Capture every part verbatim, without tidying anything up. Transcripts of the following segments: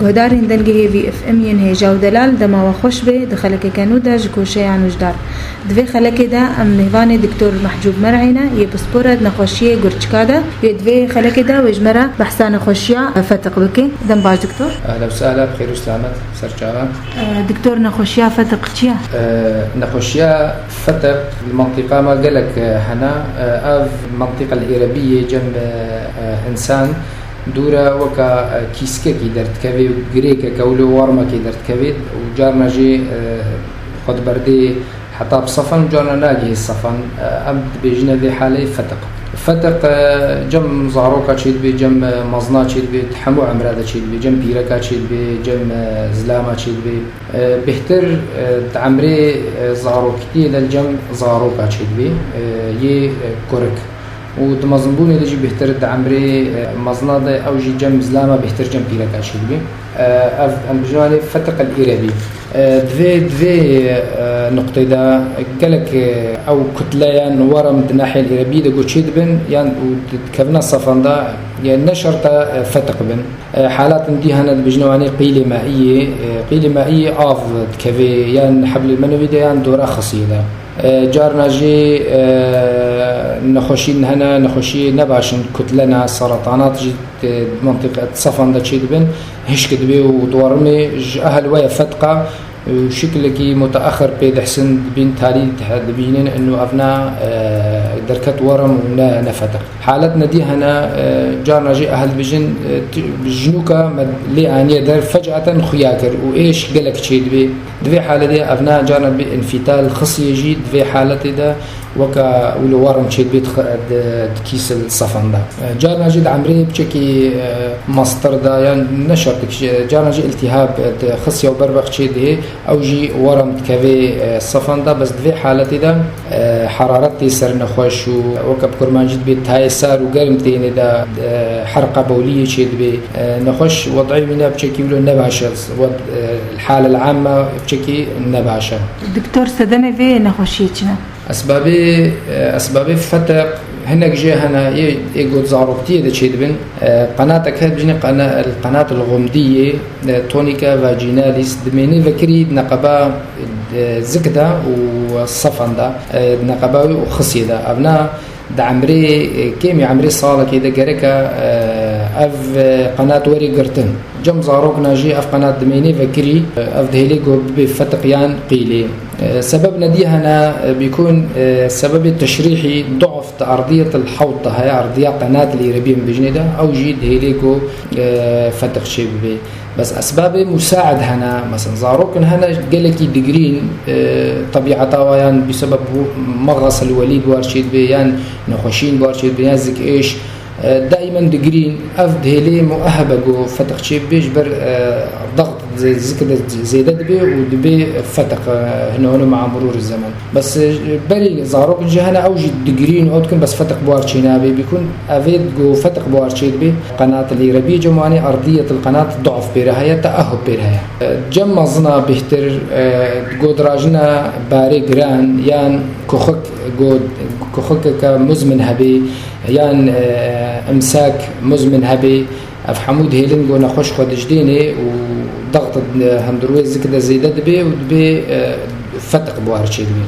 Guhdarên Dengê Hêvî F M yên hêja û delal, dema we xweş be, di xelekeke nû de ji koşeya nûjdar. Di vê xelekê de em mêvanê Doktor Mehcûb Mer'ê ne, yê pispor e di nexweşiyê gurçika de, yê di vê xelekê de wê ji me re behsa nexweşiya fetiq bike. Dem baş Doktor. Ehla û sehla, bi xêr û selamet, ser çava. E, Doktor, nexweşiya fetiq çi ye? E, nexweşiya fetiq li mentiqa me gelek, e, hene. E, ev mentiqa li Êrebî yê cem, e, e, însan dû re weka, e, kîskekî derdikeve û girêkeke wilo warmekê derdikeve û carna jî, e, xwe diberdê heta bi sefan û carna nagihê sefan. E, em dibêjine vê halê fetiq. Fetiq, e, cem zaroka çêdibê, cem, e, mezina çêdibê, di hemû emra de çêdibê, cem pîreka çêdibê, cem, e, zilama çêdibê. E, bêhtir, e, di emrê, e, zarokitiyê de li cem zaroka çêdibê, e, yê, e, kurik. Û di mezinbûnê de jî bêhtir di emrê, e, mezina de ew jî cem zilama bêhtir cem pîreka çêdibê. E, ev em bijî anê fetiq el Îrebî. E, di vê, di vê, e, nuqtê de gelek, e, ew kutleyan werem di nahiyel Îrebî de ku çêdibin, yan û di, dikevina sefan de, yani ne şert e, fetiq bin. E, halatên dî hene dibêjin wanê qîlê maîyê, e, qîlê maîyê av dikeve, yan heblê menevî de, yan dora xisiyê de. E, carna jî, e, nexweşîn hene, nexweşiyê nebaş in, kutlena, seratanat jî di mentiqe sefan de çêdibin, hişk dibe û diwerimê ji ehel we ye fetiqa, û şiklekî muteaxir pê dihsin, dibîn talî dibînin, inu evna, e, derket werim û ne, ne fetiq. Haletne dî hene, e, carna jî ehel dibêjin, e, ti-, jinûka me lê aniye der, fecaeten xuya kir û êş gelek çêdibê. Di vê haletê evna carna bi înfîtal xisiyê jî di vê haletê de weka wilo werin çêdibê di, di kîsil sefan de. E, carna jî di emrê piçekî, e, mestir de, yan ne şert dikişe, carna jî îltîhab, e, di xisiya û berbex çêdihê, ew jî werin dikevê, e, sefan de, bes di vê haletê de, e, heraret tê ser nexweş û weke bi kurmancî dibê tayê sar û germ tênê de, e, herqa bowliyê çêdibê. E, nexweş wed'ê wî ne piçekî wilo nebaş e, wed-, e, hal el-amme piçekî nebaş e. Doktor, sedemê vê nexweşiyê çi ne? Esbabê, e, esbabê fetiq hinek jê hene, yê, yê got zaroktiyê de çêdibin. E, qenatek heye dibêjin qena-, el-qenat el-xumdiyê, e, tonica vaginalis, dimênê vekirî di neqeba, e, zik de û sefan de, e, di neqeba wê û xisiyê de. Evna di emrê, e, kêmî emrê salekê de gereke, e, ev, e, qenat werê girtin. Cem zarokna jî ev qenat dimênê vekirî, e, ev dihêlê ku bibê fetiq yan qîlê. E, sebeb nedî hene, e, bîkun, e, sebebê teşrîhî du'f di erdiyet el hewt de heye, erdiya qenat el Îrebî em bijnê de, ew jî dihêlê ku, e, fetiq çê bibê. Bes esbabê musaid hene, mesela zarokin hene gelekî digirîn, e, tebîeta wa yan bi sebeb bu meğas el welîd war çê dibê, yan nexweşîn war çê dibê, yan zik êş, e, daimen digirîn, ev dihêlê muehebe ku fetiq çê bibê, ji ber, e, dext zi-, zik de zêde dibê û dibê fetiq, e, hino hino me'a murûr zaman. Bes, e, berî zarok jî hene ew jî digirîn û ew dikin bes fetiq bi war çê nabê bîkun. Evê ku fetiq bi war çê dibê, qenat li Îrebî cem wanê erdiyet el qenat du'f pêre heye, teahhub pêre heye. E, cem mezina bêhtir, e, ku dirajina barê giran yan kuxik, ku kuxikeke muzmin hebê yan, e, imsak muzmin hebê, ev hemû dihêlin ku nexweş xwe dijdênê û dext, e, hundir wê zik de zêde dibê û dibê, e, fetiq bi war çê dibê.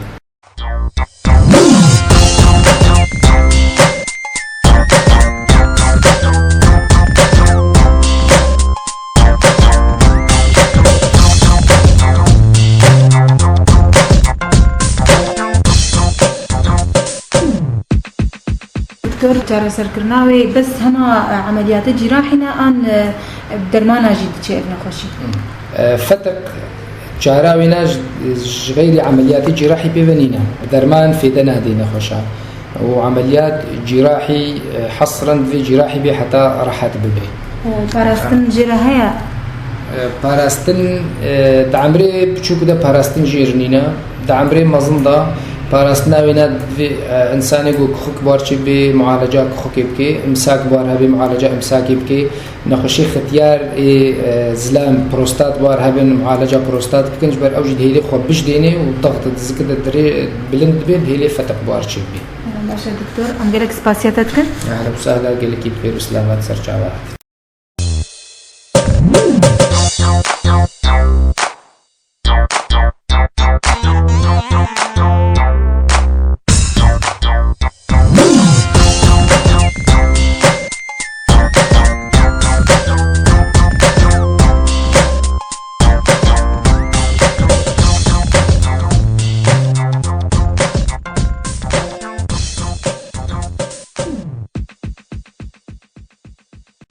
Doktor, çareserkirina wê bes hema, e, emeliyatê cîrahî ne an, e, dermana jî diçe ev nexweşî? E, fetiq çara wê ne ji, ji xeyrî emeliyatê cîrahî pê ve nîne. Derman fêde nadê nexweşa. Û emeliyat cîrahî, e, hesren divê cîrahî bê heta rehet bibe. Û parastin jê re heye? E, parastin, e, di emrê biçûk de parastin jê re nîne. Di emrê mezin de parastina wê ne divê, e, însanê ku kuxik bi war çê bê, mualeca kuxikê bike, imsak bi war hebê, mualeca imsakê bike. Nexweşê xitiyar ê, e, zilam, prostat bi war hebin, mualeca prostat bikin, ji ber ew jî dihêlê xwe bijdênê û dext di zik de dirê bilind dibe, dihêlê fetiq bi war çê bibê. Baş e doktor, em gelek spasiya te dikin. Ehlen û sehlen, gelekî bi xêr û selamet ser çava hatî.